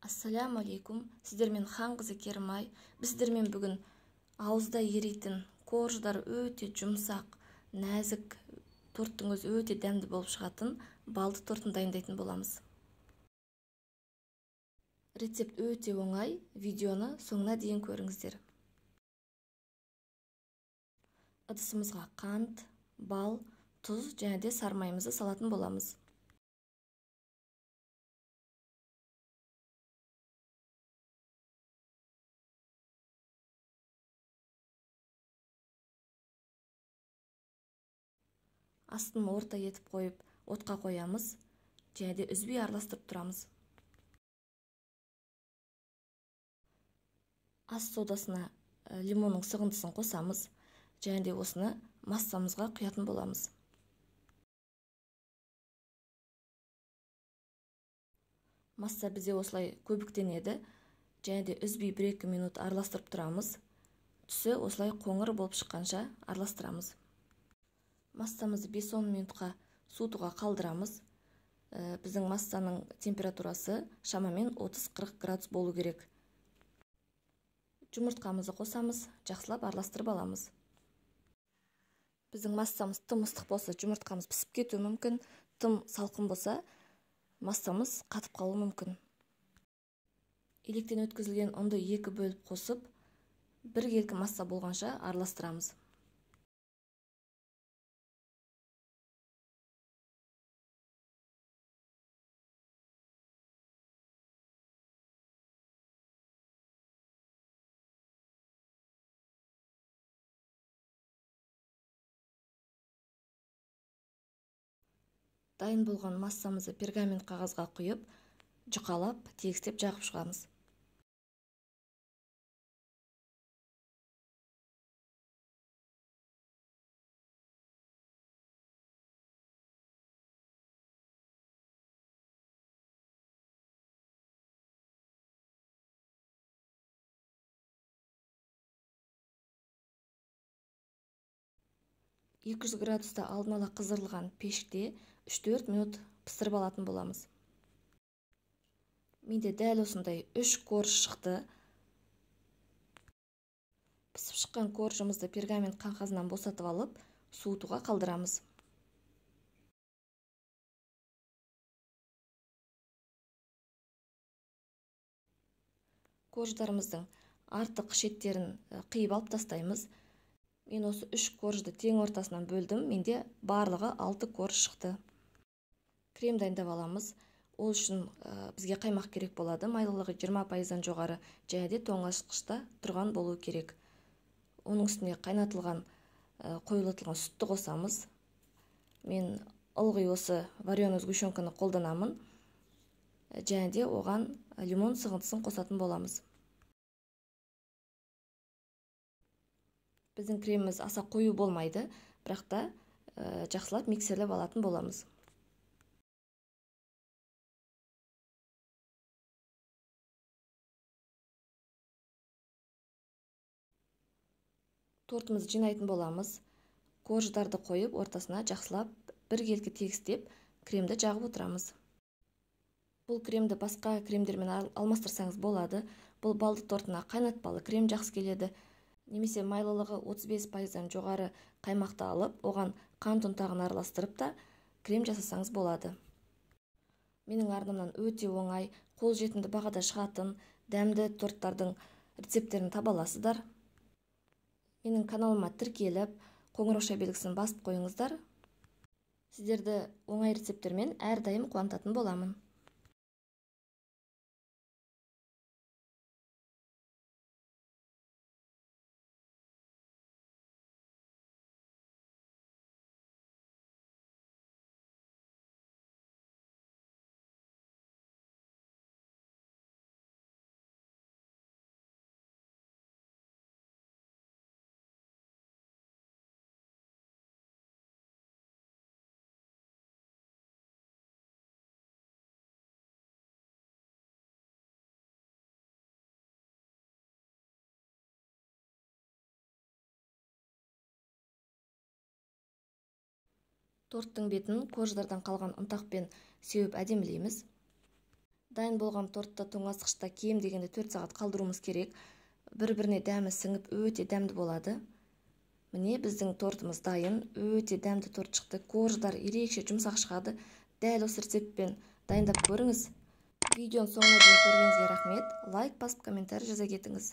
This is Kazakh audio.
Ассаляму алейкум. Сіздермен Ханқызы Керімай. Біз сіздермен бүгін ауызда еритін корждар өте жұмсақ, нәзік, торттың өзі өте дәмді болып шығатын балды тортын дайындайтын боламыз. Рецепт өте оңай, видеоны соңына дейін көріңіздер. Ыдысымызға қант, бал, тұз және де сармайымызды салатын боламыз. Астын орта етіп қойып, отқа қоямыз және де үзбей араластырып тұрамыз. Ас содасына лимонның сығындысын қосамыз және де осыны массамызға құятын боламыз. Масса бізде осылай көбіктенеді және де үзбей 1-2 минут араластырып тұрамыз. Түсі осылай қоңыр болып шыққанша араластырамыз. Массамызды 5-10 минутқа суытуға қалдырамыз. Біздің массаның температурасы шамамен 30-40 градус болу керек. Жұмыртқамызды қосамыз, жақсылап араластырып аламыз. Біздің массамыз тым ыстық болса, жұмыртқамыз пісіп кетуі мүмкін, тым салқын болса, массамыз қатып қалуы мүмкін. Електен өткізілген ұнды 2 бөліп қосып, біркелкі масса болғанша араластырамыз. Дайын болған массамызды пергамент қағазға құйып, жұқалап, тегістеп жағып шығамыз. 200 градуста алдын ала қыздырылған пеште 3-4 минут пісіріп алатын боламыз. Менде дәл осындай 3 корж шықты. Пісіп шыққан коржымызды пергамент қағазынан босатып алып, суытуға қалдырамыз. Корждарымыздың артық шеттерін қиып алып тастаймыз. Мен осы 3 коржды тең ортасынан бөлдім. Менде барлығы 6 корж шықты. Крем дайындап аламыз. Ол үшін бізге қаймақ керек болады. Майлылығы 20%-дан жоғары және де тоңазытқышта тұрған болу керек. Оның үстіне қайнатылған, қоюлатылған сүтті қосамыз. Мен ылғи осы вареный сгущенканы қолданамын. Және де оған лимон сығындысын қосатын боламыз. Біздің креміміз аса қою болмайды, бірақ та жақсылап миксерлеп алатын боламыз. Тортымызды жинайтын боламыз. Корждарды қойып, ортасына жақсылап біркелкі тегістеп, кремді жағып отырамыз. Бұл кремді басқа кремдермен алмастырсаңыз болады. Бұл балды тортына қайнатпалы крем жақсы келеді. Немесе майлылығы 35%-дан жоғары қаймақты алып, оған қант ұнтағын араластырып та крем жасасаңыз болады. Менің арнамнан өте оңай, қолжетімді бағада шығатын дәмді торттардың рецепттерін таба аласыздар. Менің каналыма тіркеліп, қоңырауша белгісін басып қойыңыздар. Сіздерді оңай рецепттермен әрдайым қуантатын боламын. Торттың бетін корждардан қалған ұнтақпен сеуіп әдемілейміз. Дайын болған тортты тоңазытқышта кем дегенде 4 сағат қалдыруымыз керек. Бір-біріне дәмі сіңіп, өте дәмді болады. Міне, біздің тортымыз дайын, өте дәмді торт шықты. Корждар ерекше жұмсақ шығады. Дәл осы рецептпен дайындап көріңіз. Видеоның соңына дейін көргеніңізге рахмет. Лайк басып, комментарий жаза кетіңіз.